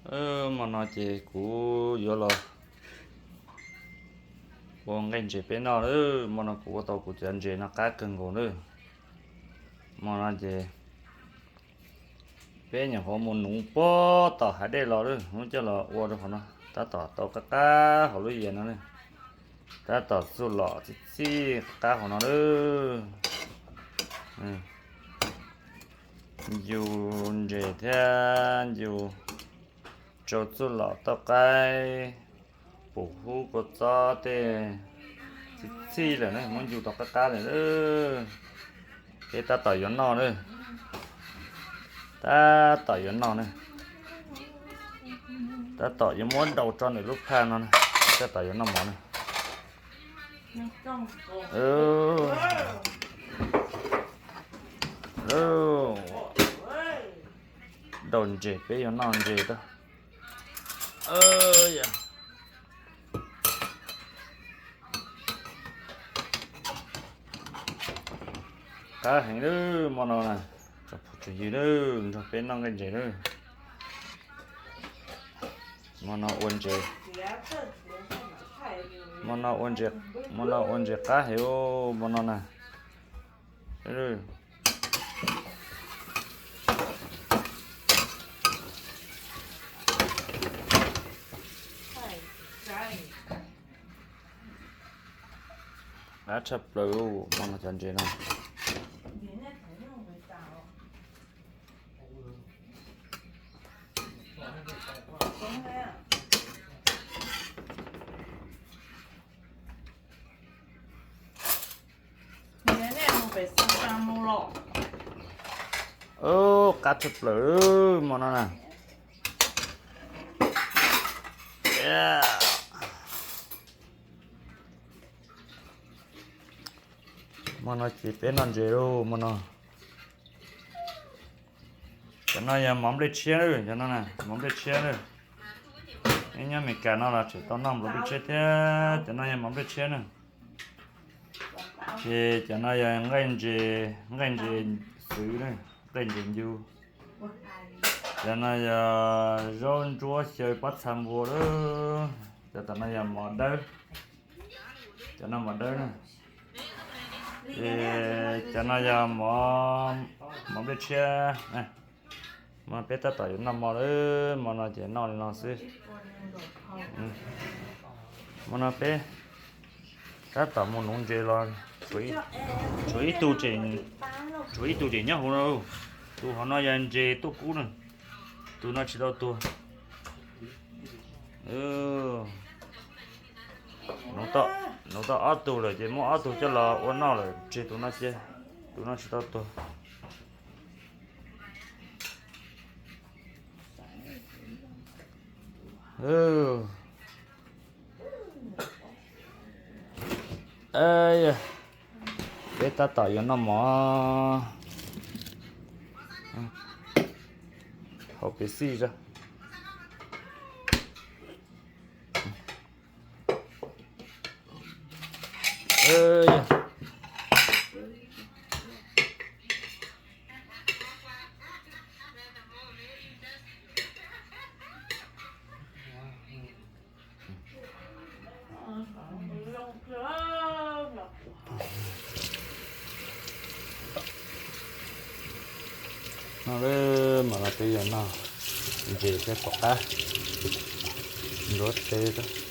Hmo no ces kuv yuav los ua nqaij ntses peb noj lawm. Hmo no kuv ua tau kuv cov ntses no qab kawg nkaus lawm. Hmo no ces peb nyuam qhuav mus nuv puag tom hav dej los lawm, muab coj los ua rau qhov no, tab tom tau qab qab hauv lub yias no lawm. Tab tom txuj lom txhij txhij qab hauv no lawm. Ncu ntses thiab ncu rau txuj lom tauj qaib, pum hub kua txob tej txhij txhij lawm na, muab ncu tau qab qab lawm. Peb tab tom yuav noj na, tab tom yuav noj na, tab tom yuav muab daus tso ntawm lub phaj no na, tab tom yuav noj mov na. Daus ntses, peb yuav noj ntses tau. Qab heev lawm hmo no na, tsoom phooj tsoom ywg lawm, nrog peb noj nqaij ntses lawm. Hmo no ua ntses, hmo no ua ntses, hmo no ua ntses qab heev hmo no na. Qab tshaj plaws hmo no cov ntses no. Qab tshaj plaws hmo no na. Hmo no ces peb noj ntses lauj hmo no. Cov no yog mov nplej tshiab, cov no mov nplej tshiab. Nyob Meskas no los tseem tau noj mov nplej tshiab thiab, cov no yog mov nplej tshiab na. Ces cov no yog nqaij ntses, nqaij ntses xwb, nqaij ntses ncu. Cov no yog zaub ntsuab xyaw pob txha npua lawm. Cov tom no yog mov dawb, cov no mov dawb na. Ces cov no yog mov, mov nplej tshiab. Hmo no peb tab tom yuav noj mov lawm, hmo no ces noj li no xwb. Hmo no peb tab tom mus nuv ntses los, tshuav ib tug, tshuav ib tug tseem nyob hauv no. Tus hauv no yog ntses tuaj kub na, tus no tsis tau tuag. Nuv tau ob tug lawm ces muab ob tug coj los ua noj lawm, tseg tus no cia, tus no tsis tau tuag. Peb tab tom yuav noj mov hauv pes xij. No lawm mas no peb yuav noj ntses thiab pom qab ntsuav teb.